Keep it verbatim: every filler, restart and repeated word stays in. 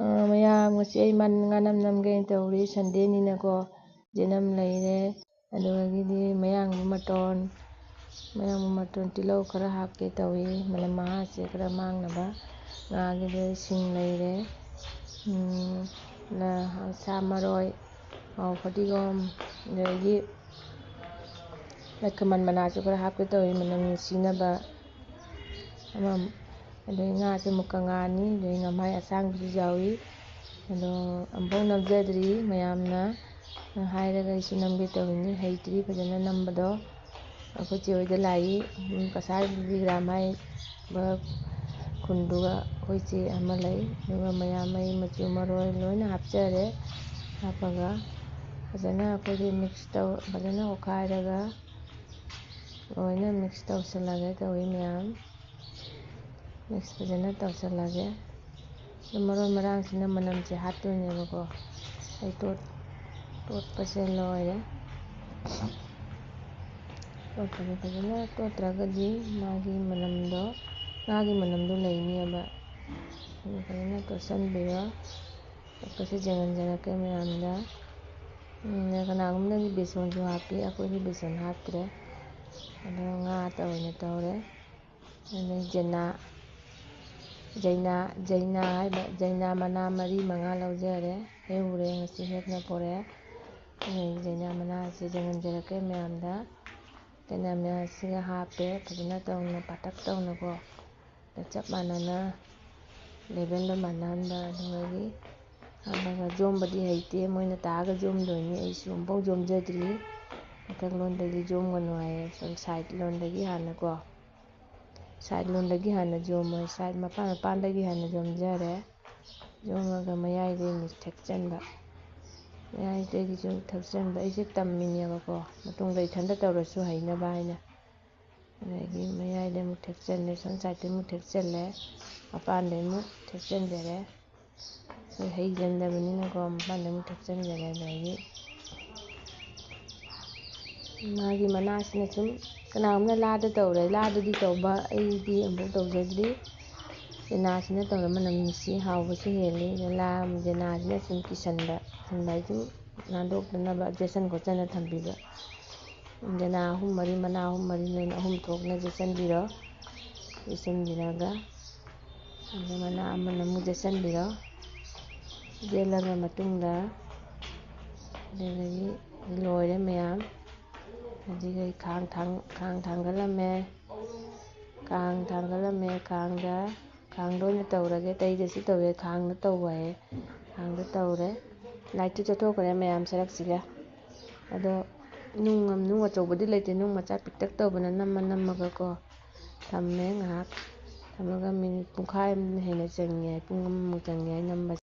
ꯑ, ꯃꯌꯥꯝ, ꯉꯁꯤ ꯑꯩ ꯃꯟ ꯉꯥꯅꯝ ꯅꯝꯒꯦꯅ ꯇꯧꯔꯤ, Sundayꯅꯤꯅꯀꯣ꯫ ꯌꯦꯅꯝ ꯂꯩꯔꯦ, ꯑꯗꯨꯗꯒꯤꯗꯤ ꯃꯌꯥꯡꯕ ꯃꯇꯣꯟ, ꯃꯌꯥꯡꯕ ꯃꯇꯣꯟ, ꯇꯤꯜꯍꯧ ꯈꯔ ꯍꯥꯞꯀꯦ ꯇꯧꯏ, ꯃꯅꯝ ꯃꯍꯥꯁꯦ ꯈꯔ ꯃꯥꯡꯅꯕ꯫ ꯉꯥꯒꯤꯗꯤ ꯁꯤꯡ ꯂꯩꯔꯦ, ꯎꯝ, ꯅ-, ꯁꯥ ꯃꯔꯣꯏ, ꯃꯥꯎ ꯐꯗꯤꯒꯣꯝ, ꯑꯗꯒꯤ ꯂꯩꯀꯃꯟ ꯃꯅꯥꯁꯨ ꯈꯔ ꯍꯥꯞꯀꯦ ꯇꯧꯏ, ꯃꯅꯝ ꯅꯨꯡꯁꯤꯅꯕ꯫ ꯑꯃ, ꯑꯗꯩ ꯉꯥꯁꯦ ꯃꯨꯀ ꯉꯥꯅꯤ, ꯑꯗꯩ ꯉꯝꯍꯥꯏ ꯑꯁꯥꯡꯕꯁꯨ ꯌꯥꯎꯏ꯫ ꯑꯗꯣ ꯑꯃꯨꯛꯐꯥꯎ ꯅꯝꯖꯗ꯭ꯔꯤ, ꯃꯌꯥꯝꯅ ꯍꯥꯏꯔꯒ ꯑꯩꯁꯨ ꯅꯝꯒꯦ ꯇꯧꯔꯤꯅꯤ, ꯍꯩꯇ꯭ꯔꯤ ꯐꯖꯅ ꯅꯝꯕꯗꯣ꯫ ꯑꯩꯈꯣꯏ ꯆꯦ ꯍꯣꯏꯗ ꯂꯥꯛꯏ, ꯎꯝ, ꯀꯁꯥꯔ ꯕꯤꯕꯤꯒ꯭ꯔꯥꯝ ꯍꯥꯏꯕ ꯈꯨꯟꯗꯨꯒ ꯑꯩꯈꯣꯏ ꯆꯦ ꯑꯃ ꯂꯩ꯫ ꯑꯗꯨꯒ ꯃꯌꯥꯝ ꯑꯩ ꯃꯆꯨ ꯃꯔꯣꯏ ꯂꯣꯏꯅ ꯍꯥꯞꯆꯔꯦ꯫ ꯍꯥꯞꯄꯒ ꯐꯖꯅ ꯑꯩꯈꯣꯏꯒꯤ mix ꯇꯧ-, ꯐꯖꯅ ꯑꯣꯠꯈꯥꯏꯔꯒ ꯂꯣꯏꯅ mix ꯇꯧꯁꯜꯂꯒꯦ ꯇꯧꯏ ꯃꯌꯥꯝ꯫ Mix ꯐꯖꯅ ꯇꯧꯁꯜꯂꯒꯦ꯫ ꯑꯗꯨ ꯃꯔꯣꯏ ꯃꯔꯥꯡꯁꯤꯅ ꯃꯅꯝꯁꯦ ꯍꯥꯠꯇꯣꯏꯅꯦꯕꯀꯣ꯫ ꯑꯩ ꯇꯣꯠ-, ꯇꯣꯠꯄꯁꯦ ꯂꯣꯏꯔꯦ꯫ ꯇꯣꯠꯄꯁꯦ ꯐꯖꯅ ꯇꯣꯠꯇ꯭ꯔꯒꯗꯤ ꯃꯥꯒꯤ ꯃꯅꯝꯗꯣ, ꯉꯥꯒꯤ ꯃꯅꯝꯗꯣ ꯂꯩꯅꯦꯕ꯫ ꯑꯗꯨ ꯐꯖꯅ ꯇꯣꯠꯁꯟꯕꯤꯔꯣ꯫ ꯇꯣꯠꯄꯁꯦ ꯌꯦꯡꯍꯟꯖꯔꯛꯀꯦ ꯃꯌꯥꯝꯗ꯫ ꯎꯝ, ꯀꯅꯥꯒꯨꯝꯕꯅꯗꯤ ꯕꯦꯁꯣꯟꯁꯨ ꯍꯥꯞꯄꯤ, ꯑꯩꯈꯣꯏꯗꯤ ꯕꯦꯁꯣꯟ ꯍꯥꯞꯇ꯭ꯔꯦ꯫ ꯑꯗꯣ ꯉꯥ ꯑꯣꯏꯅ ꯇꯧꯔꯦ꯫ ꯑꯗꯩ ꯖꯩꯅꯥ, ꯖꯩꯅꯥ, ꯖꯩꯅꯥ ꯍꯥꯏꯕ, ꯖꯩꯅꯥ ꯃꯅꯥ ꯃꯔꯤ ꯃꯉꯥ ꯂꯧꯖꯔꯦ꯫ ꯍꯦꯛꯎꯔꯦ, ꯉꯁꯤ ꯍꯦꯛꯅ ꯄꯣꯔꯛꯑꯦ꯫ ꯑꯗꯩ ꯖꯩꯅꯥ ꯃꯅꯥꯁꯤ ꯌꯦꯡꯍꯟꯖꯔꯛꯀꯦ ꯃꯌꯥꯝꯗ꯫ ꯖꯩꯅꯥ ꯃꯅꯥꯁꯤꯒ ꯍꯥꯞꯄꯦ, ꯐꯖꯅ ꯇꯧꯅ, ꯄꯥꯇꯛ ꯇꯧꯅꯀꯣ꯫ ꯆꯞ ꯃꯥꯟꯅꯅ levelꯗꯣ ꯃꯥꯟꯅꯍꯟꯕ꯫ ꯑꯗꯨꯗꯒꯤ ꯍꯥꯞꯄꯒ ꯌꯣꯝꯕꯗꯤ ꯍꯩꯇꯦ, ꯃꯣꯏꯅ ꯇꯥꯛꯑꯒ ꯌꯣꯝꯗꯣꯏꯅꯤ, ꯑꯩꯁꯨ ꯑꯃꯨꯛꯐꯥꯎ ꯌꯣꯝꯖꯗ꯭ꯔꯤ꯫ ꯃꯊꯛ ꯂꯣꯝꯗꯒꯤ ꯌꯣꯝꯒꯅꯨ ꯍꯥꯏꯌꯦ, ꯁꯨꯝ side ꯂꯣꯝꯗꯒꯤ ꯍꯥꯟꯅꯀꯣ꯫ Side ꯂꯣꯝꯗꯒꯤ ꯍꯥꯟꯅ ꯌꯣꯝꯃꯣ, side ꯃꯄꯥꯟ ꯃꯄꯥꯟꯗꯒꯤ ꯍꯥꯟꯅ ꯌꯣꯝꯖꯔꯦ꯫ ꯌꯣꯝꯃꯒ ꯃꯌꯥꯏꯗꯒꯤ ꯑꯃꯨꯛ ꯊꯦꯛꯆꯟꯕ꯫ ꯃꯌꯥꯏꯗꯒꯤꯁꯨ ꯊꯦꯛꯆꯟꯕ꯫ ꯑꯩꯁꯦ ꯇꯝꯃꯤꯅꯦꯕꯀꯣ, ꯃꯇꯨꯡꯗ ꯏꯊꯟꯇ ꯇꯧꯔꯁꯨ ꯍꯩꯅꯕ ꯍꯥꯏꯅ꯫ ꯑꯗꯒꯤ ꯃꯌꯥꯏꯗ ꯑꯃꯨꯛ ꯊꯦꯛꯆꯜꯂꯦ, ꯁꯣꯝ sideꯇ ꯑꯃꯨꯛ ꯊꯦꯛꯆꯜꯂꯦ, ꯃꯄꯥꯟꯗ ꯑꯃꯨꯛ ꯊꯦꯛꯆꯟꯖꯔꯦ꯫ ꯑꯩꯈꯣꯏ ꯍꯩꯖꯟꯗꯕꯅꯤꯅꯀꯣ, ꯃꯄꯥꯟꯗ ꯑꯃꯨꯛ ꯊꯦꯛꯆꯟꯖꯔꯦ꯫ ꯑꯗꯒꯤ ꯃꯥꯒꯤ ꯃꯅꯥꯁꯤꯅ ꯁꯨꯝ ꯀꯅꯥꯒꯨꯝꯕꯅ ꯂꯥꯗ ꯇꯧꯔꯦ, ꯂꯥꯗꯗꯤ ꯇꯧꯕ, ꯑꯩꯗꯤ ꯑꯃꯨꯛ ꯇꯧꯖꯗ꯭ꯔꯤ꯫ ꯆꯦꯅꯥꯁꯤꯅ ꯇꯧꯔ ꯃꯅꯝ ꯅꯨꯡꯁꯤ, ꯍꯥꯎꯕꯁꯨ ꯍꯦꯜꯂꯤ꯫ ꯆꯦꯅꯥ-, ꯆꯦꯅꯥꯁꯤꯅ ꯁꯨꯝ ꯀꯤꯁꯟꯕ, ꯀꯤꯁꯟꯕ ꯍꯥꯏꯗꯤ ꯅꯥꯟꯗꯣꯛꯇꯅꯕ ꯌꯦꯠꯁꯟ ꯈꯣꯠꯆꯟꯅ ꯊꯝꯕꯤꯕ꯫ ꯆꯦꯅꯥ ꯑꯍꯨꯝ ꯃꯔꯤ, ꯃꯅꯥ ꯑꯍꯨꯝ ꯃꯔꯤ, ꯅꯣꯏꯅ ꯑꯍꯨꯝ ꯊꯣꯛꯅ ꯌꯦꯠꯁꯟꯕꯤꯔꯣ꯫ ꯌꯦꯠꯁꯟꯕꯤꯔꯒ ꯑꯗꯨ ꯃꯅꯥ ꯑꯃꯅ ꯑꯃꯨꯛ ꯌꯦꯠꯁꯟꯕꯤꯔꯣ꯫ ꯌꯦꯠꯂꯕ ꯃꯇꯨꯡꯗ ꯑꯗꯨꯗꯒꯤ ꯂꯣꯏꯔꯦ ꯃꯌꯥꯝ꯫ ꯑꯗꯨꯗꯒꯤ ꯈꯥꯡ ꯊꯥꯡ-, ꯈꯥꯡ ꯊꯥꯡꯒꯠꯂꯝꯃꯦ꯫ ꯈꯥꯡ ꯊꯥꯡꯒꯠꯂꯝꯃꯦ꯫ ꯈꯥꯡꯗ, ꯈꯥꯡꯗ ꯑꯣꯏꯅ ꯇꯧꯔꯒꯦ꯫ ꯑꯇꯩꯗꯁꯨ ꯇꯧꯋꯦ, ꯈꯥꯡꯗ ꯇꯧꯕ ꯍꯥꯏꯌꯦ꯫ ꯈꯥꯡꯗ ꯇꯧꯔꯦ꯫ ꯂꯥꯏꯠꯇꯨ ꯆꯠꯊꯣꯛꯈ꯭ꯔꯦ ꯃꯌꯥꯝ ꯁꯔꯛꯁꯤꯒ꯫ ꯑꯗꯣ ꯅꯨꯡ ꯑꯃ, ꯅꯨꯡ ꯑꯆꯧꯕꯗꯤ ꯂꯩꯇꯦ, ꯅꯨꯡ ꯃꯆꯥ ꯄꯤꯛꯇꯛ ꯇꯧꯕꯅ ꯅꯝꯃ ꯅꯝꯃꯒꯀꯣ ꯊꯝꯃꯦ ꯉꯥꯏꯍꯥꯛ꯫ ꯊꯝꯃꯒ ꯃꯤꯅꯤꯠ ꯄꯨꯡꯈꯥꯏ ꯑꯃ ꯍꯦꯟꯅ ꯆꯪꯉꯦ ꯍꯥꯏ, ꯄꯨꯡ ꯑꯃꯃꯨꯛ ꯆꯪꯉꯦ ꯍꯥꯏ ꯅꯝꯕꯁꯦ꯫